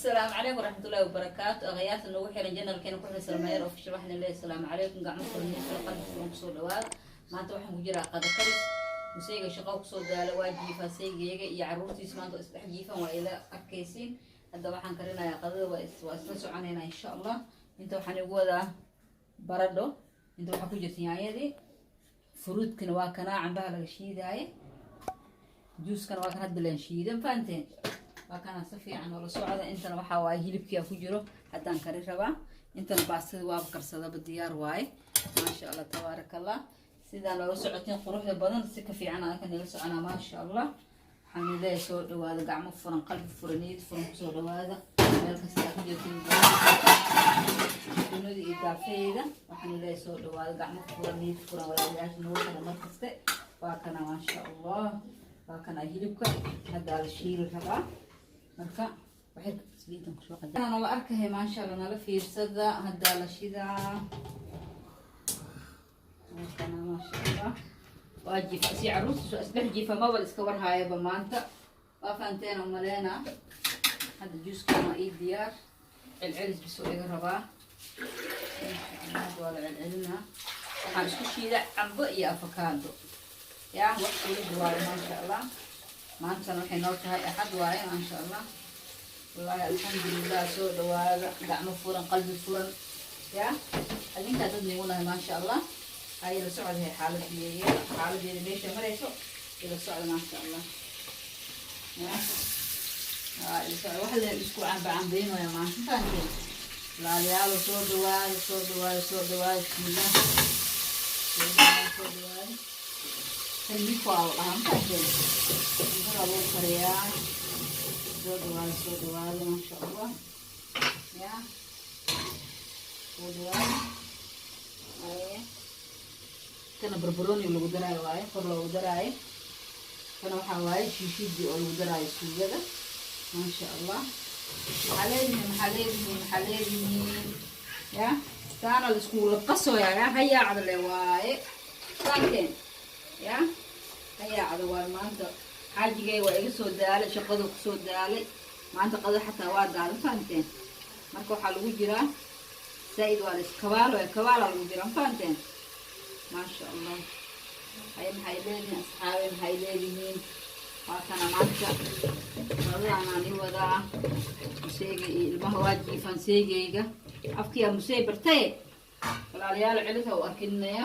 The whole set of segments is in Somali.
Asalaamu calaykum waraxmatullaahi wabarakaatu. Akhyaarta noogu xiran channelkeena ku xiran Salmayer Official, waxaan leeyahay asalaamu calaykum. Gacmo furan, furan, qalbi furan kusoo dhawaada. Maanta waxaan ku jiraa qada karis. Museyga shaqo kusoo daala, waa jiifaa. Seygeyga iyo caruurtiisa maanta waa isdhex jiifan, waa ila arkaysiin. Hadda waxaan karinayaa qadada, waa isla soconaynaa insha Allah. Inta waxaan igu wadaa baradho, inta waxaa ku jirta yaanyadii, fruitkana waa kanaa, cambaha laga shiidaaye, juuskana waa kan hadda laan shiidan, fahanteen? Waa kana, si fiican oo la socda. Intana waxaa waaye hilibkii ku jiro, haddaan kari rabaa. Intana baastada waaba karsadaba, diyaar waaye. Maasha Allah, tabaaraka Allah. Sidaa noola socotiin quruxda badan, si ka fiican aan nila soconaa, maasha Allah. Waxaan leeyahay soo dhawaada, gacmo furan, qalbi furan, niyad furan kusoo dhawaada meel kasta aad ku jirtiin dunida iyo daafeeda. Waxaan leeyahay soo dhawaada, gacmo furan, niyad furan, walaalayaasha nagu xiran mar kaste. Waa kana, maasha Allah, waa kana hilibka haddaa la shiili rabaa. Marka waxay saliidan kusoo qada nala arkahay, maasha Allah, nala fiirsada. Haddaa la shidaa, waa kana, maasha Allah. Waa jiifa si caruurta soo isdhex jiifa, maba la iska warhaayaba maanta, waa fahanteen umaleena. Hadda juuskan waa ii diyaar, celcelis bisoo iga rabaa. Hadda waa la celcelinaa. Waxaan isku shiida cambo iyo avocado, yaa wax kulid waaye, maasha Allah. Maantana waxay noo tahay Axad waaye, maasha Allah. Wallaahi alxamdulilah. Soo dhawaada, gacmo furan, qalbi furan, yaa adinkaa dad nigu nahay, maasha Allah. Hay la socdahay xaaladeeda, xaaladeeda meesha marayso ila socda, maasha Allah. Ya aa ila socda, waxa la isku camba cambeynaya maanta, fahanteen? Walaalayaal, soo dhawaada, soo dhawaada, soo dhawaada. Bismillah, soo dhawaada, soo dhawaada. Kan miko aa la dhahaa, ma fahanteen? Cuntada lagu kariyaa. Soo dhawaada, soo dhawaada, maasha Allah. Ya soo dhawaada. Haye, kana barbarooni lagu daraayo waaye, kor loogu daraayo. Kana waxaa waaye shiishidii oo lagu daraayo suugada, maasha Allah. Maxaa leedihiin? Maxaa leedihiin? Maxaa leedihiin? Ya saana la iskula qasoyaa, ya hayaacda le waaye, saanteen ya hayaacda waaye. Maanta xaajigay waa iga soo daalay, shaqadu kusoo daalay maanta, qado xataa waa daalay, fahanteen? Marka waxaa lagu jiraa zaa-id, waa la iskabaalo, kabaala lagu jiraa, ma fahanteen? Maasha Allah. Hay, maxay leedihiin asxaabe? Maxay leedihiin? Waa kana, maanta qadadaanaan i wadaa. Museega iyo ilmaha waa jiifaan. Seegayga afkiyaa musey bartaye, walaalayaal, celisa u arkinaya.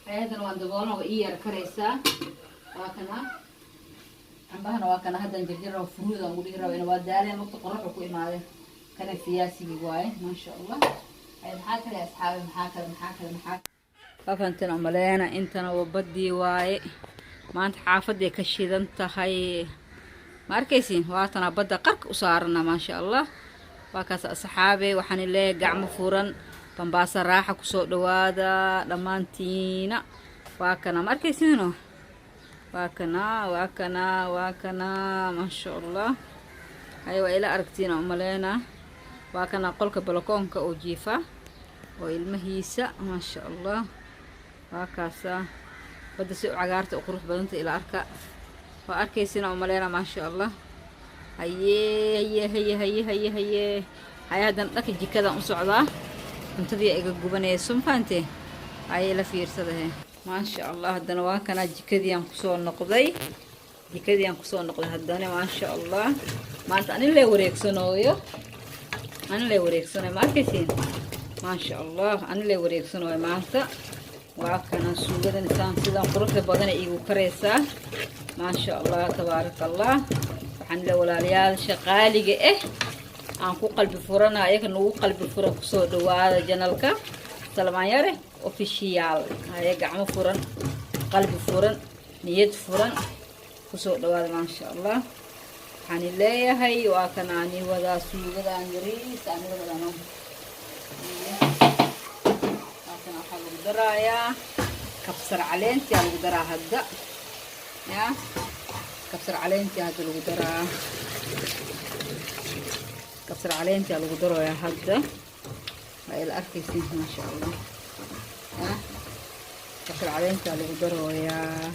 Hay, haddana waan daboolana, waa ii yara karaysaa. Waa kana cambahana, waa kana haddan jarjar raba, fruit aan ugu dhigi raba ina waa daaleen, waqti qoraxu ku imaadeen. Kana fiyaasigii waaye, maasha Allah. Hay, maxaa kale asxaabe? Maxaa kale? Maxaa kale? Maxaa afantan umaleena? Intana waa badii waaye. Maanta xaafaday ka shidan tahay, ma arkaysiin? Waatana badda qarka u saarana, maasha Allah. Waa kaas asxaabe. Waxaan leeyahay gacmo furan, Bambaasa raaxa kusoo dhawaada dhammaantiina. Waa kana, ma arkaysiino? Waa kana, waa kana, waa kana, maasha Allah. Hay, waa ila aragtiina umaleena. Waa kana qolka balakoonka oo jiifa oo ilmahiisa, maasha Allah. Waa kaasa badda si u cagaarta u qurux badanta, ila arka, waa arkaysina umaleena, maasha Allah. Haye, haye, haye, haye, haye, haye, haye. Haddana dhanka jikadan u socdaa, cuntadii iga gubanayso, ma fahantee? Haye, la fiirsadahe, maasha Allah. Haddana waa kanaa, jikadii aan kusoo noqday, jikadii aan kusoo noqday haddana, maasha Allah. Maanta anin lee wareegsanooyo, anin lee wareegsanayo, ma arkaysiin? Maasha Allah, anin lee wareegsanooyo maanta. Waa kana suugadan isaan sidan quruxda badana iigu karaysaa, maasha Allah, tabaaraka Allah. Waxaan le walaalayaal shaqaaliga ah aan ku qalbi furana, ayaga nagu qalbi furan, kusoo dhawaada channelka Salmaanyare Official. Haye, gacmo furan, qalbi furan, niyad furan kusoo dhawaada, maasha Allah. Waxaan leeyahay waa kan ani wadaa suugadan yariis aniga wadaa maanta. Waa kan, waxaa lagu daraayaa kabsar caleentii aa lagu daraa hadda. Ya kabsar caleentii hadda lagu daraa, kabsar caleentii aa lagu darayaa hadda. Waa ila arkaysiin, maasha Allah. Ya kabsar caleentii aa lagu darooyaa.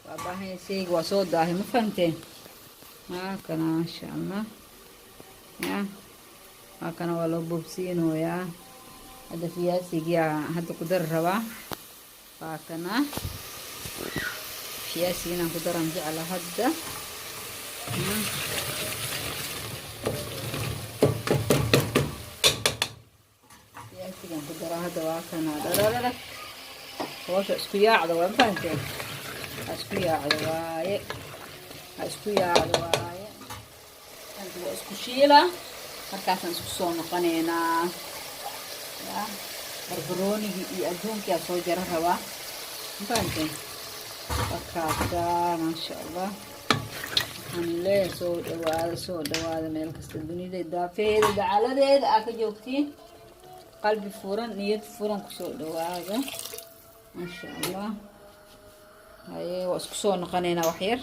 Waa baahanya, sheyga waa soo daahay, ma fahamteen? Waa kana, maasha Allah. Ya, waa kana, waa loo boobsiinooyaa. Hadda fiyaasigiyaa hadda ku dari rabaa. Waa kana, fiyaasigi inaan ku daran jecla hadda. Fiyaasigaan ku daraa hadda. Waa kana, dharararag, hoosha isku yaacda waa, mafahanteen? Ha isku yaacdo waaye, ha isku yaacdo waaye. Hadda waa isku shiila, markaasaan isku soo noqonaynaa. Ya, barbaroonigii iyo adduunkiyaa soo jaro rabaa, mafahanteen? Wakaasa, maasha Allah. Waxaan leeyahay soo dhawaada, soo dhawaada, meel kasta dunida daafeeda dacaladeeda aa ka joogtiin. Qalbi furan, niyad furan kusoo dhawaada, maasha Allah. Haye, waa isku soo noqonaynaa wax yar.